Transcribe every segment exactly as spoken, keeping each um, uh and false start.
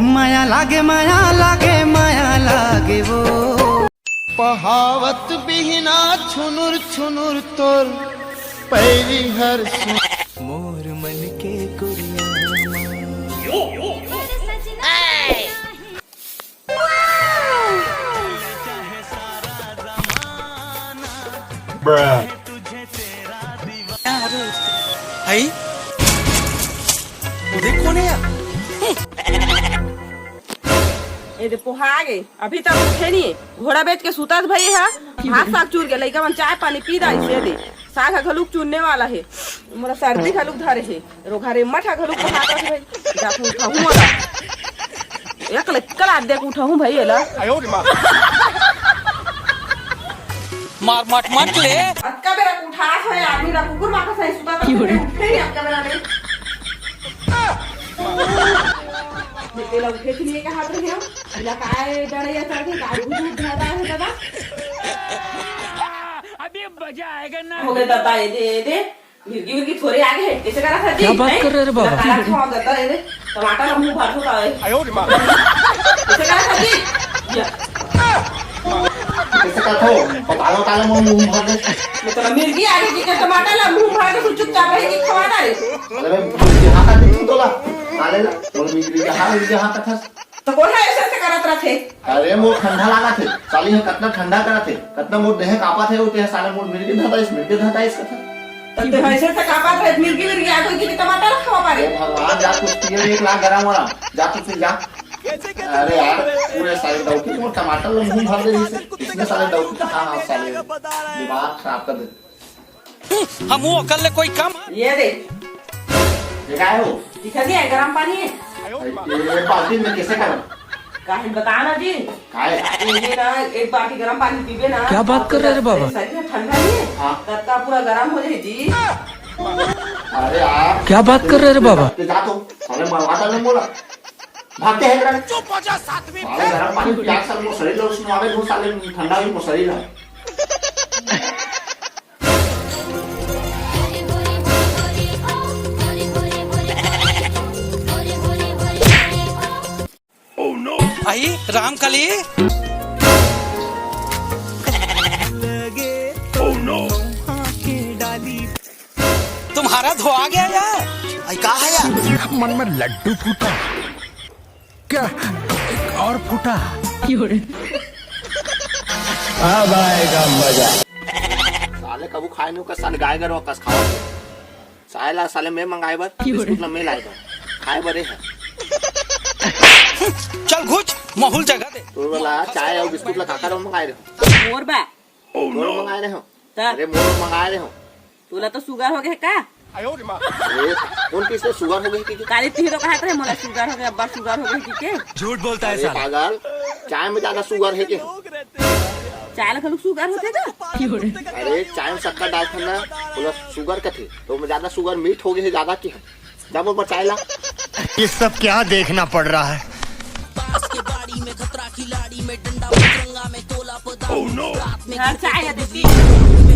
माया लागे, माया लागे, माया लागे वो। पहावत बिहना छुनुर छुनुर तोर पैरी हर सु- मोर मन के कुरिया। Bruh. अरे, हई? वो देख कौन है यार? ए दे पोहा गे, अभी तक उठे नहीं। घोड़ा बेच के सुतत भई हा। भात साग चूर के लइका मन चाय पानी पी दाई से दे। साग ह घलुक चुनने वाला हे। मोला सर्दी घलुक धरे हे। रोघा रे मठा घलुक बहात हे भई। जाके उठाहूं मोला। एक ले कला देख उठाहूं भई एला। मार मट मट ले। अतका बेरा उठात हे आदमी ला कुकुर माखा सही सुता तो उठे नहीं अतका बेरा में। बेटे ला उठे के लिए कहा तो है। इला काय डरैया चढ़ के काय भूत धरा है दादा। अभी मजा आएगा ना। हो गए दादा, ए दे, ए दे। मिर्गी विर्गी थोड़े आगे है। कैसे करा था जी? क्या बात कर रहे रे बाबा? काला खवा दादा, ए दे। टमाटर ला मुंह भर होता है। आयो रे माँ। कैसे करा था जी? या। कैसे करा था? पता लो, काला मुंह, मुंह भर दे। मतलब मिर्गी आगे की क्या टमाटर ला मुंह भर के चुपचाप रहे कि खवा ना रे? अरे भाई, मुझे हाथ आते तू तोला। काले ला, बोल मिर्गी के हाथ, मिर्गी के हाथ था। तो बोल है ऐसे ऐसे करत रथे। अरे मोर ठंडा लागत हे, साली ह कतना ठंडा करत हे, कतना मोर देह कांपत हे, ओते ह साले मोर मिर्गी धताइस, मिर्गी धताइस कथे। तो ते ऐसे ऐसे कांपत रहे, मिर्गी मिर्गी आ गई कि टमाटर खवा पारे। अरे भगवान, जा कुछ पिए एक लाख गरम वाला, जा तू फिर जा। अरे यार, पूरे साले डौकी मोर टमाटर लो मुंह भर दे जैसे, इसने साले डौकी का हाँ हाँ साले दिमाग खराब कर दे। हम वो कर ले कोई काम। ये दे। ये काय हो? दिखा दिया, गरम पानी है। ये बाल्टी में कैसे करम? काहे बता ना जी। काय? ये ना, एक बाल्टी गरम पानी पीबे ना, क्या बात कर रहे रे बाबा? शरीर ठंडा नहीं है। हाँ। तब का पूरा गरम हो जाए जी। अरे यार। क्या बात कर रहे रे बाबा? ते जा तो, साले मरवा डाले मोला। भागते हैं गरम। चुप हो जा सातवीं। साले गरम पानी पिया साले मोर शरीर ला, उसमें आवे बहुत साले ठंडा भी मोर शरीर है। आई रामकली। तुम्हारा धोआ गया यार। आई का है यार? मन में लड्डू फूटा। क्या एक और फूटा? अब आएगा मजा। साले कभू खाए नहीं का साले गाय गरवा कस खावा। चाय ला साले मैं मंगाए बर, बिस्कुट ला मैं लाए बर। खाए बर ए है। चल घुच, माहौल जगा दे। तोर वाला चाय और बिस्कुट ला काकर मंगाए रहे हो? मोर बा। मोर मंगाए रहे हो? ता। अरे मोर मंगाए रहे हो? तोला तो सुगर हो गए का? अरे, कौन किसने सुगर हो गई कि? काली तुही तो कहा करे मोला सुगर हो गया, अब्बा सुगर हो गई कि के? झूठ बोलता है अरे साला। पागल, चाय में ज्यादा सुगर है के? चाय ला घलुक सुगर होथे का? अरे चाय में शक्कर डालथे ना, बोला सुगर कथे, तो में ज्यादा सुगर मीठ हो गई है, ज्यादा की है? जब वो चाय ला। ये सब क्या देखना पड़ रहा है? घर चाय है दीदी।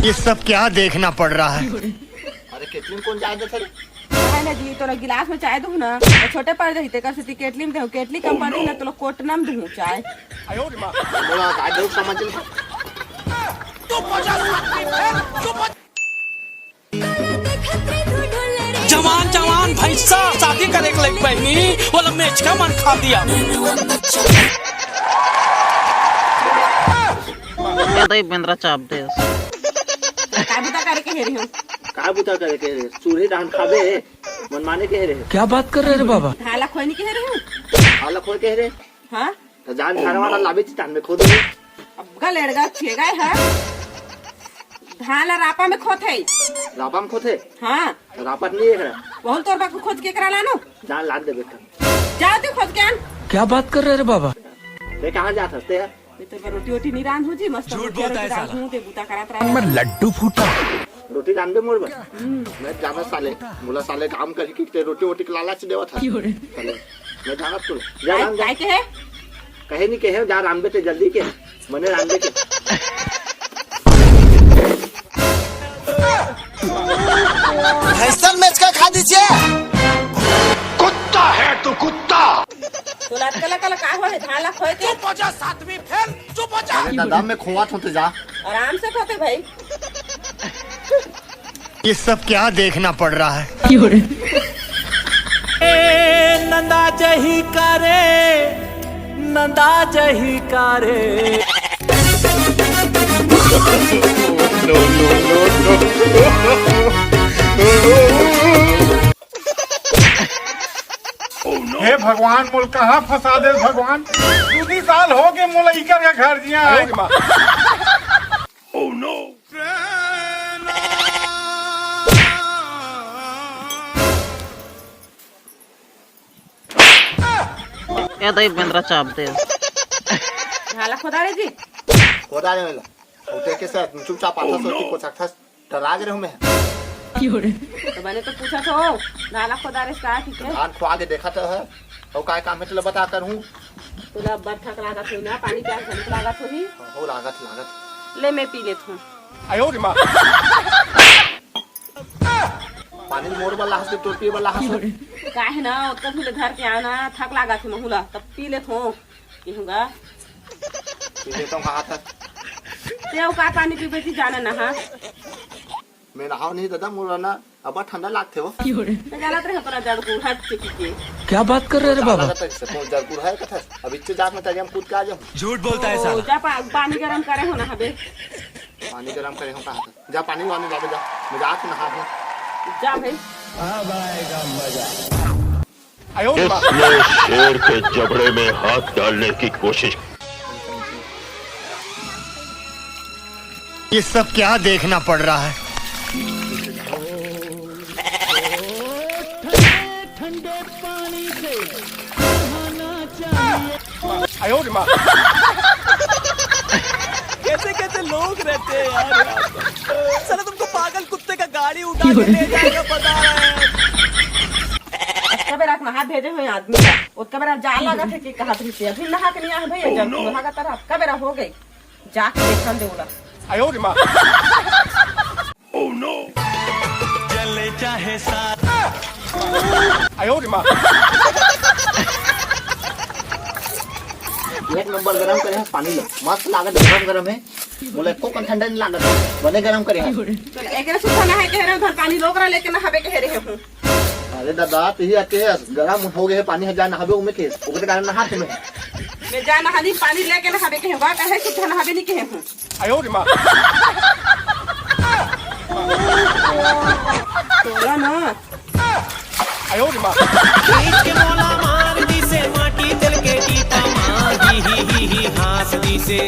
ये सब क्या देखना पड़ रहा है? अरे केतली में कौन चाय देथे रे? है ना जी, तोला गिलास में चाय दूँ ना, तो छोटे पड़ जाही, तेकर सेती केतली में देहूँ, केतली कम पड़ जाही ना, तोला कोटना में दूँ चाय। बोला, काय देहूँ समझ ले। जवान जवान भैंसा शादी करे के लग बहनी, वो लम्बे का मन खा दिया। ये दे बेंदरा चाप दे। का बुता करे के हे रे हो? का बुता करे के रे? चूल्हे धान खाबे, मन माने के रे। क्या बात कर रहे रे बाबा? धान ला खोए नहीं के रे हो? धान ला खोए के रे? हाँ? तो जान धान वाला लाबे ची धान में खो दे। अब गलेड़ गा छे गए है। धान ला रापा में खोथे। रापा में खोथे? हाँ। तो रापा नहीं है। बहुत तोर बा खोज के करा लानो। जान लान दे बेटा। जा तू खोज के आन। क्या बात कर रहे रे बाबा? ते कहाँ जा सकते हैं? मैं तो रोटी वोटी नहीं रांध हूँ जी, मस्त झूठ बोलता है साला। हूँ, ते बूता करत रहा। मैं लड्डू फूटा। रोटी रांध दे मोर बर। मैं जाना साले, मोला साले काम करके ते रोटी वोटी के लालच देवत है। साले, मैं जाना तू। जा रांध, जा। काय के है? कहे नहीं कहे, जा रांध बे ते जल्दी के। मने रांध बे के। भैंसन में इसका खा दीजिए। कुत्ता है तू, कुत्ता। तोला अतका ला का होय, धान ला खोय के? चुप हो जा सातवीं फेल, चुप हो जा। अरे दादा, मैं खोवत हों, तैं जा। आराम से खोते भाई। ये सब क्या देखना पड़ रहा है? ए, नंदा जही का रे, नंदा जही का रे। हे भगवान, मोला कहाँ फंसा देस भगवान। दू तीन साल हो गे मोला इकर के घर जिया आए। ए दई बेंदरा चाप दे। हाला खोदा रे जी। खोदा रे वाला। ओते के साथ चुपचाप आथा सोची को सकथस। डरा गे रहूं मैं। तो मैंने तो पूछा था, धान ला खोदा रे का, ठीक है? धान खोआ के देखा तो है। अउ काय काम है, तोला बता करहूं। तोला अब्बड़ थक लागत होही ना, पानी प्यास घलो लागत होही। हो लागत, लागत। ले मैं पी लेत हों। आयो रे माँ। पानी मोर बर लाहस के तोर पीए बर लाहस। काहे ना, ओतका दूर ले धर के आना, थक लागत हे महू ला, तब पी लेत हों। पीहूंगा। पी लेत हों कहा था। तें अउ का पानी पीबे जी, जाना ना हा। मैं नहाओं नहीं दादा, मोला ना अब्बड़ ठंडा लागथे वो। मैं जानत रहे तोला जड़गुरहा चिकी के। क्या बात कर रहे रे बाबा? लागत है, से तो जड़गुरहा है कथा। अब इच्चे जात में तरिया में कूद के आ जाऊं। झूठ बोलता है ओ, साला। जा पा-, पानी गरम करे हों ना हबे। पानी गरम करे हों कहा था। जा पानी वानी लाके जा। मैं जात नहा दूं। जा भाई। अब आएगा मजा। आयो रे माँ। इसने शेर के जबड़े में हाथ डालने की कोशिश। ये सब क्या देखना पड़ रहा है? आयो रे माँ। कैसे कैसे लोग रहते हैं यार, यहाँ पर। साला तुमको पागल कुत्ते का गाड़ी उठा के ले जाएगा, बता रहा है। अतका बेरा के नहा भेजे हों आदमी ला, ओतका बेरा जाड़ लागत हे कि कहत रहिसे, अभी नहा के नइ आए भइया, जब नहा का तरह अतका बेरा हो गे, जाके देखन दे ओला। आयो रे माँ। चले चाहे साथ। आयो रे माँ। एक नंबर गरम करे हे पानी ला, मस्त लागत, गरम गरम हे। मोला एको कन ठंडा नइ लागत, बने गरम करे हे। चल, एकरे सुद्धा नहाए के हरे, उधर पानी रोक रहा, लेके नहाबे के हरे हूँ। अरे दादा, तही आके हे, गरम हो गे हे पानी, जा नहाबे उमे के, ओकरे कारण नहात हों मैं। मैं जा नहानी, पानी लेके नहाबे के हूँ, काहे सुद्धा नहाबे नइ के हूँ। आयो रे माँ। तोला ना। आयो रे माँ। खींच के मोला मार दिसे माटी तेल के टीपा मा, ही ही ही ही हाँस दिसे।